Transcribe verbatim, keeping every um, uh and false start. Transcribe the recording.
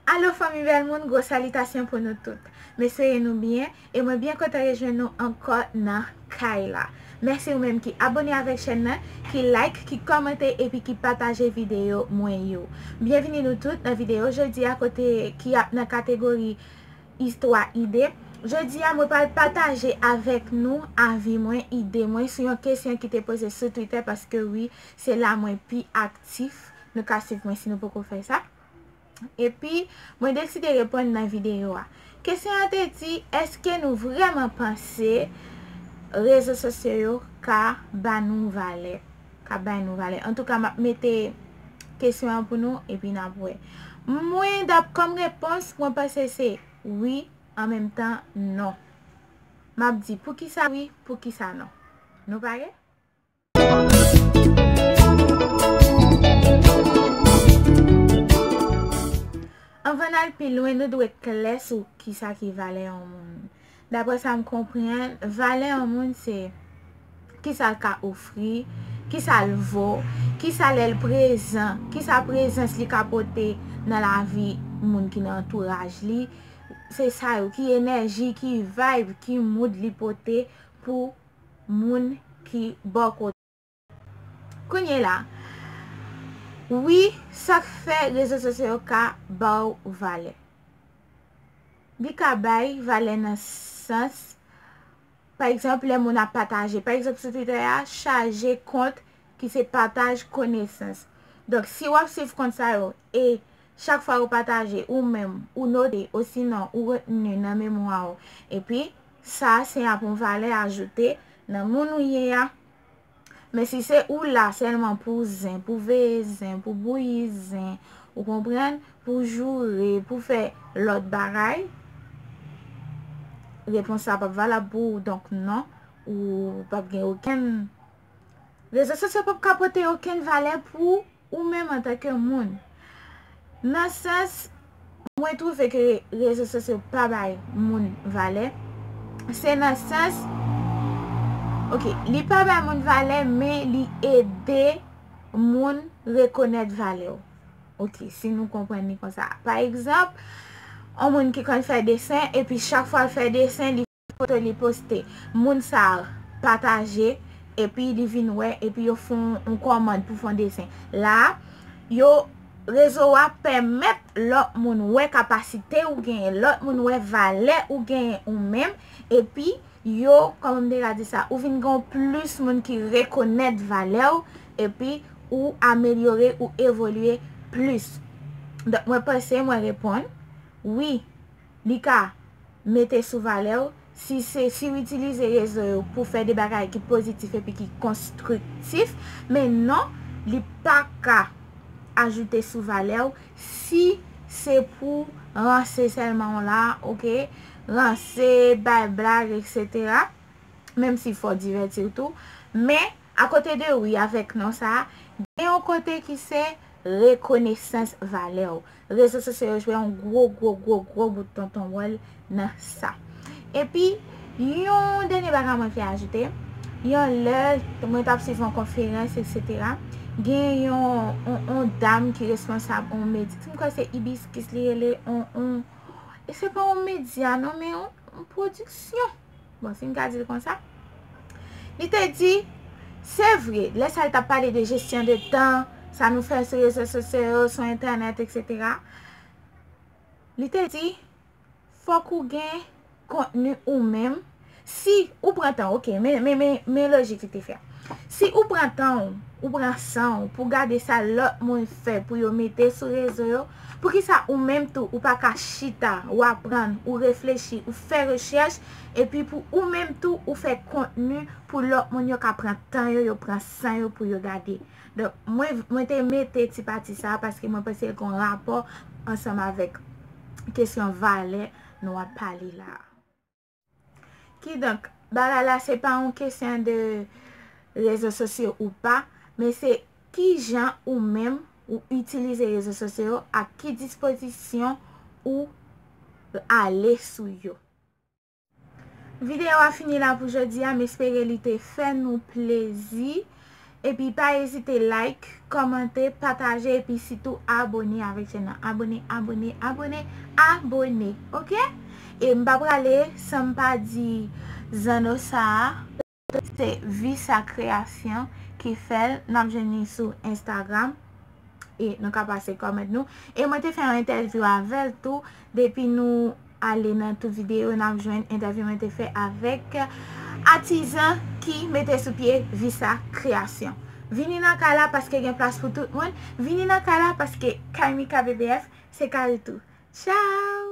Alo fanmi bèl moun, gwo salitasyon pou nou tout. M espere nou byen, e mwen byen kontan rejwenn nou ankò nan kay la. Mèsi ou menm ki abòne avèk chèn nan, ki like, ki kòmante epi ki pataje videyo mwen yo. Byenvini nou tout nan videyo jodi a kote ki ap nan kategori istwa ide. Jodi a mwen pral pataje avèk nou avi mwen, ide mwen sou yon kesyon ki te poze sou Twitter paske wi, se la mwen pi aktif. Nou ka swiv mwen si nou poko fè sa. Epi, mwen deside reponn nan videyo a. Kesyon an te di, èske nou vrèman panse rezo sosyo yo ka ba nou valè? Ka bay nou valè. Antouka, m ap mete kesyon an pou nou, epi n ap wè. Mwen, dap kòm repons, mwen panse se wi, an menm tan, non. M ap di poukisa wi, poukisa non. Nou pare? Anvan n al pi lwen, nou dwe klè sou kisa ki valè yon moun. Daprè sa m konprann, valè yon moun se kisa l ka ofri, kisa l vo, kisa lè l prezan, kisa prezans li ka pote nan lavi moun ki nan antouraj li. Se sa yo, ki enèji, ki vibe, ki mood li pote pou moun ki bò kote. Kounye la, wi, sa k fè rezo sosyo yo ka ba w valè. Li ka bay valè nan sans, pa egzanp, lè moun ap pataje. Pa egzanp, sou Twitter a, chaje kont ki se pataj konesans. Donk, si w ap swiv kont sa yo, e chak fwa yo pataje, ou menm, ou note, osinon, ou retni nan memwa w. Epi, sa, se ap yon valè ajoute nan moun ou ye a. Men si se ou la sèlman pou zen, pou veye zen, pou bouyi zen, ou konprann, pou joure, pou fè lòt bagay, repons la p ap valab pou ou, donk non, ou p ap gen okenn, rezo sosyo p ap ka pote okenn valè pou ou menm antanke moun. Nan sans, mwen twouve ke rezo sosyo pa bay moun valè. Se nan sans, ok, li pa bay moun valè, men li ede moun rekonèt valè w. Ok, si nou konprann li konsa. Pa egzanp, yon moun ki konn fè desen, epi chak fwa l fè desen, li foto li poste. Moun sa a pataje, epi li vin wè, epi yo fè yon, yon kòmand pou fè yon desen. La, yo, rezo a pèmèt lòt moun wè kapasite ou genyen, lòt moun wè valè ou genyen ou menm, epi yo, kòman m te ka di sa, ou vin gen plis moun ki rekonèt valè w, epi ou amelyore, ou evolye plis. Donk, mwen panse, mwen reponn, wi, li ka mete sou valè w, si se, si w itilize rezo yo pou fè de bagay ki pozitif epi ki konstriktif, men non, li pa ka ajoute sou valè w si se pou ranse sèlman w la, ok? Ranse, bay blag, etsetera. Menm si fò w divèti w tou. Men, akote de wi avèk non sa a, gen yon kote ki se rekonesans valè w. Rezo sosyo yo jwe yon gwo, gwo, gwo, gwo bout tonton wòl nan sa. Epi, yon dènye bagay mwen vle ajoute, yon lè mwen t ap swiv yon konferans, etsetera, gen yon, yon, yon dam ki responsab yon medya, m kwè se Hibiscus li rele, yon, yon, e se pa yon medya non, men yon, yon pwodiksyon. Bon, si m ka di l konsa. Li te di, se vre, lè sa l t ap pale de jesyon de tan, sa nou fè sou rezo sosyo yo, sou entènèt, etsetera. Li te di, fòk ou gen kontni ou menm. Si ou pran tan, ok, men, men, men, men lojik li te fè. Si ou pran tan w, ou pran san w pou gade sa lòt moun fè pou yo mete sou rezo yo, poukisa ou menm tou ou pa ka chita, ou aprann, ou reflechi, ou fè rechèch, epi pou ou menm tou ou fè kontni pou lòt moun yo ka pran tan yo, yo pran san yo pou yo gade. Donk, mwen, mwen te mete ti pati sa a paske mwen panse l gen yon rapò ansanm avèk kesyon valè nou ap pale la a. Kidonk, bagay la se pa yon kesyon de rezo sosyo ou pa, men se kijan ou menm ou itilize rezo sosyo yo ak ki dispozisyon ou ale sou yo. Videyo a fini la pou jodi a, m espere li te fè nou plezi. Epi pa ezite like, kòmante, pataje, epi sitou abone avèk chèn nan. Abone, abone, abone, abone. Oke? E m pa prale san m pa di zanno sa a. Se Visa Kreyasyon ki fè l. N ap jwenn li sou Instagram. E nou ka pase kòmant nou. E mwen te fè yon entèvyou avè l tou. Depi nou ale nan tout videyo, n ap jwenn entèvyou mwen te fè avèk atizan ki mete sou pye Visa Kreyasyon. Vini nan kay la paske gen plas pou tout moun. Vini nan kay la paske Kay Mika B B F se kay ou tou. Tchao!